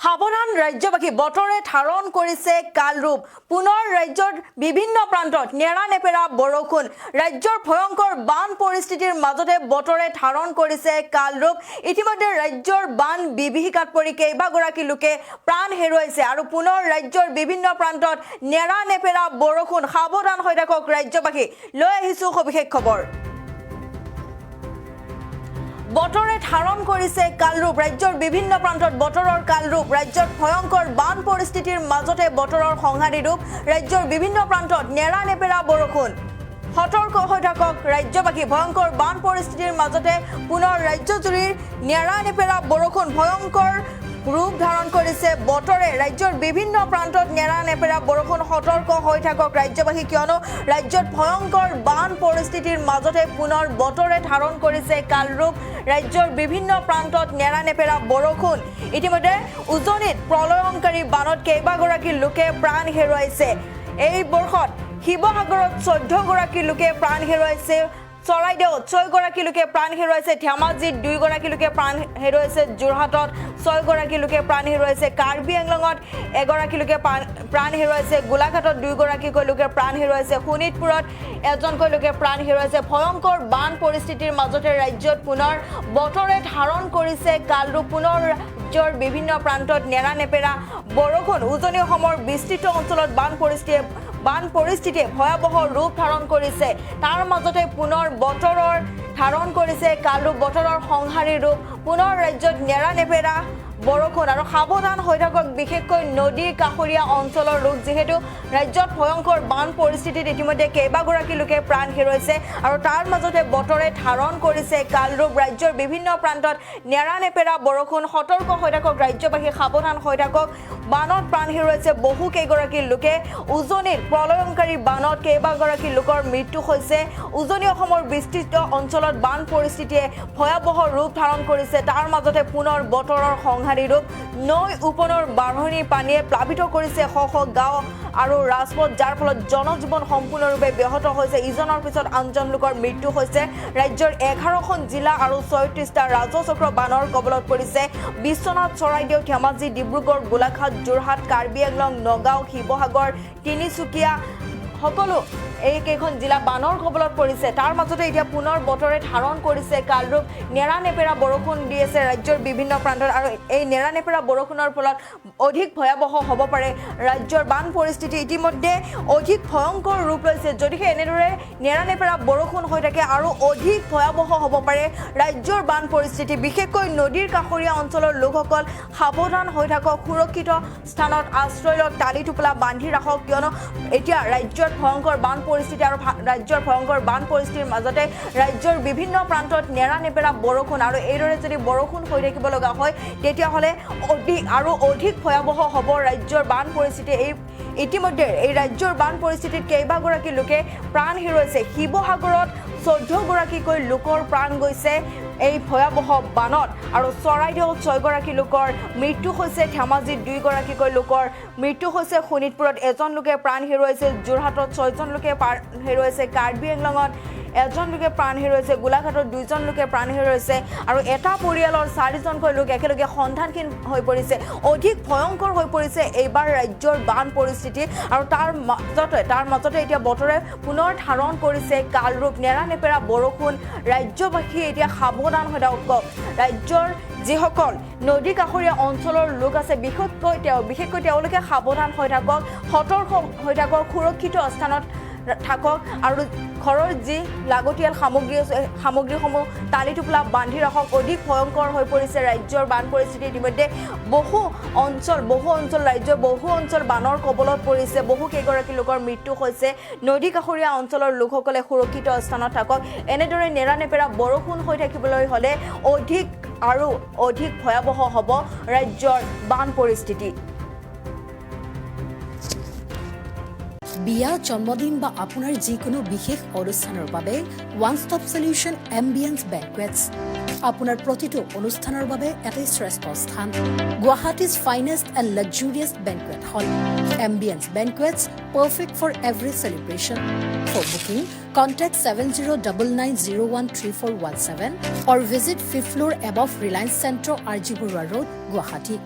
সাৱধান ৰাজ্যবাসী, বতৰে ধাৰণ কৰিছে কালৰূপ। পুনৰ ৰাজ্যৰ বিভিন্ন প্ৰান্তত নেৰা নেপেৰা বৰষুণ। ৰাজ্যৰ ভয়ংকৰ বান পৰিস্থিতিৰ মাজতে বতৰে ধাৰণ কৰিছে কালৰূপ। ইতিমধ্যে ৰাজ্যৰ বান বিভীষিকাত পৰি কেইবাগৰাকী লোকে প্ৰাণ হেৰুৱাইছে আৰু পুনৰ ৰাজ্যৰ বিভিন্ন প্ৰান্তত নেৰা নেপেৰা বৰষুণ। সাৱধান হৈ থাকক ৰাজ্যবাসী। লৈ আহিছো সবিশেষ খবৰ। বতৰে ধাৰণ কৰিছে কালৰূপ। ৰাজ্যৰ বিভিন্ন প্ৰান্তত বতৰৰ কালৰূপ। ৰাজ্যত ভয়ংকৰ বান পৰিস্থিতিৰ মাজতে বতৰৰ সংহাৰী ৰূপ। ৰাজ্যৰ বিভিন্ন প্ৰান্তত নেৰা নেপেৰা বৰষুণ। সতৰ্ক হৈ থাকক ৰাজ্যবাসী। ভয়ংকৰ বান পৰিস্থিতিৰ মাজতে পুনৰ ৰাজ্যজুৰি নেৰা নেপেৰা বৰষুণ। ভয়ংকৰ ৰূপ ধাৰণ কৰিছে বতৰে। ৰাজ্যৰ বিভিন্ন প্ৰান্তত নেৰা নেপেৰা বৰষুণ। সতৰ্ক হৈ থাকক ৰাজ্যবাসী, কিয়নো ৰাজ্যত ভয়ংকৰ বান পৰিস্থিতিৰ মাজতে পুনৰ বতৰে ধাৰণ কৰিছে কালৰূপ। ৰাজ্যৰ বিভিন্ন প্ৰান্তত নেৰা নেপেৰা বৰষুণ। ইতিমধ্যে উজনিত প্ৰলয়ংকাৰী বানত কেইবাগৰাকী লোকে প্ৰাণ হেৰুৱাইছে। এই বৰ্ষত শিৱসাগৰত 14 গৰাকী লোকে প্ৰাণ হেৰুৱাইছে, চৰাইদেউত ছয়গৰাকী লোকে প্ৰাণ হেৰুৱাইছে, ধেমাজিত দুইগৰাকী লোকে প্ৰাণ হেৰুৱাইছে, যোৰহাটত ছয়গৰাকী লোকে প্ৰাণ হেৰুৱাইছে, কাৰ্বি আংলঙত এগৰাকী লোকে প্ৰাণ হেৰুৱাইছে, গোলাঘাটত দুইগৰাকীকৈ লোকে প্ৰাণ হেৰুৱাইছে, শোণিতপুৰত এজনকৈ লোকে প্ৰাণ হেৰুৱাইছে। ভয়ংকৰ বান পৰিস্থিতিৰ মাজতে ৰাজ্যত পুনৰ বতৰে ধাৰণ কৰিছে কালৰূপ। পুনৰ ৰাজ্যৰ বিভিন্ন প্ৰান্তত নেৰা নেপেৰা বৰষুণ। উজনি অসমৰ বিস্তৃত অঞ্চলত বান পৰিস্থিতিয়ে ভয়াৱহ ৰূপ ধাৰণ কৰিছে। তাৰ মাজতে পুনৰ বতৰৰ ধাৰণ কৰিছে কালৰূপ, বতৰৰ সংহাৰী ৰূপ। পুনৰ ৰাজ্যত নেৰা নেপেৰা বৰষুণ আৰু সাৱধান হৈ থাকক বিশেষকৈ নদীৰ কাষৰীয়া অঞ্চলৰ লোক, যিহেতু ৰাজ্যত ভয়ংকৰ বান পৰিস্থিতিত ইতিমধ্যে কেইবাগৰাকী লোকে প্ৰাণ হেৰুৱাইছে আৰু তাৰ মাজতে বতৰে ধাৰণ কৰিছে কালৰূপ। ৰাজ্যৰ বিভিন্ন প্ৰান্তত নেৰা নেপেৰা বৰষুণ। সতৰ্ক হৈ থাকক ৰাজ্যবাসী, সাৱধান হৈ থাকক। বানত প্ৰাণ হেৰুৱাইছে বহু কেইগৰাকী লোকে। উজনিত প্ৰলয়ংকাৰী বানত কেইবাগৰাকী লোকৰ মৃত্যু হৈছে। উজনি অসমৰ বিস্তৃত অঞ্চলত বান পৰিস্থিতিয়ে ভয়াৱহ ৰূপ ধাৰণ কৰিছে। তাৰ মাজতে পুনৰ বতৰৰ সংহাৰী ৰূপ। নৈ উপনৈৰ বাঢ়নী পানীয়ে প্লাবিত কৰিছে শ শ গাঁও আৰু ৰাজপথ, যাৰ ফলত জনজীৱন সম্পূৰ্ণৰূপে ব্যাহত হৈছে। ইজনৰ পিছত আনজন লোকৰ মৃত্যু হৈছে। ৰাজ্যৰ 11খন জিলা আৰু 36টা ৰাজহ চক্ৰ বানৰ কবলত পৰিছে। বিশ্বনাথ, চৰাইদেউ, ধেমাজি, ডিব্ৰুগড়, গোলাঘাট, যোৰহাট, কাৰ্বি আংলং, নগাঁও, শিৱসাগৰ, তিনিচুকীয়া সকলো এই কেইখন জিলা বানৰ কবলত পৰিছে। তাৰ মাজতে এতিয়া পুনৰ বতৰে ধাৰণ কৰিছে কালৰূপ। নেৰা নেপেৰা বৰষুণ দি আছে ৰাজ্যৰ বিভিন্ন প্ৰান্তত আৰু এই নেৰা নেপেৰা বৰষুণৰ ফলত অধিক ভয়াৱহ হ'ব পাৰে ৰাজ্যৰ বান পৰিস্থিতি। ইতিমধ্যে অধিক ভয়ংকৰ ৰূপ লৈছে। যদিহে এনেদৰে নেৰা নেপেৰা বৰষুণ হৈ থাকে, আৰু অধিক ভয়াৱহ হ'ব পাৰে ৰাজ্যৰ বান পৰিস্থিতি। বিশেষকৈ নদীৰ কাষৰীয়া অঞ্চলৰ লোকসকল সাৱধান হৈ থাকক, সুৰক্ষিত স্থানত আশ্ৰয় লওক, টালি টোপোলা বান্ধি ৰাখক, কিয়নো এতিয়া ৰাজ্যত ভয়ংকৰ বান পৰিস্থিতি আৰু ৰাজ্যৰ ভয়ংকৰ বান পৰিস্থিতিৰ মাজতে ৰাজ্যৰ বিভিন্ন প্ৰান্তত নেৰা নেপেৰা বৰষুণ আৰু এইদৰে যদি বৰষুণ হৈ থাকিব লগা হয়, তেতিয়াহ'লে অধিক আৰু অধিক ভয়াৱহ হ'ব ৰাজ্যৰ বান পৰিস্থিতি। ইতিমধ্যে এই ৰাজ্যৰ বান পৰিস্থিতিত কেইবাগৰাকী লোকে প্ৰাণ হেৰুৱাইছে। শিৱসাগৰত 14গৰাকীকৈ লোকৰ প্ৰাণ গৈছে এই ভয়াৱহ বানত আৰু চৰাইদেউত ছয়গৰাকী লোকৰ মৃত্যু হৈছে, ধেমাজিত দুইগৰাকীকৈ লোকৰ মৃত্যু হৈছে, শোণিতপুৰত এজন লোকে প্ৰাণ হেৰুৱাইছে, যোৰহাটত ছয়জন লোকে প্ৰাণ হেৰুৱাইছে, কাৰ্বি আংলঙত এজন লোকে প্ৰাণ হেৰুৱাইছে, গোলাঘাটত দুইজন লোকে প্ৰাণ হেৰুৱাইছে আৰু এটা পৰিয়ালৰ চাৰিজনকৈ লোক একেলগে সন্ধানহীন হৈ পৰিছে। অধিক ভয়ংকৰ হৈ পৰিছে এইবাৰ ৰাজ্যৰ বান পৰিস্থিতি আৰু তাৰ মাজতে এতিয়া বতৰে পুনৰ ধাৰণ কৰিছে কালৰূপ। নেৰা নেপেৰা বৰষুণ। ৰাজ্যবাসী এতিয়া সাৱধান হৈ থাকক। ৰাজ্যৰ যিসকল নদী কাষৰীয়া অঞ্চলৰ লোক আছে, বিশেষকৈ তেওঁলোকে সাৱধান হৈ থাকক, সতৰ্ক হৈ থাকক, সুৰক্ষিত স্থানত থাকক আৰু ঘৰৰ যি লাগতিয়াল সামগ্ৰী আছে, সামগ্ৰীসমূহ টালি টোপোলা বান্ধি ৰাখক। অধিক ভয়ংকৰ হৈ পৰিছে ৰাজ্যৰ বান পৰিস্থিতি। ইতিমধ্যে বহু অঞ্চল ৰাজ্যৰ বহু অঞ্চল বানৰ কবলত পৰিছে। বহু কেইগৰাকী লোকৰ মৃত্যু হৈছে। নদী কাষৰীয়া অঞ্চলৰ লোকসকলে সুৰক্ষিত স্থানত থাকক। এনেদৰে নেৰানেপেৰা বৰষুণ হৈ থাকিবলৈ হ'লে অধিক আৰু অধিক ভয়াৱহ হ'ব ৰাজ্যৰ বান পৰিস্থিতি। বিয়া, জন্মদিন বা আপোনাৰ যিকোনো বিশেষ অনুষ্ঠানৰ বাবে ওৱান ষ্টপ চলিউশ্যন এম্বিয়েন্স বেংকুৱেটছ। আপোনাৰ প্ৰতিটো অনুষ্ঠানৰ বাবে এটাই শ্ৰেষ্ঠ স্থান, Guwahati's finest and luxurious banquet hall, Ambience Banquets, perfect for every celebration. For booking, contact 7099013417 or visit fifth floor above Reliance Centre, R G Barooah Road, Guwahati.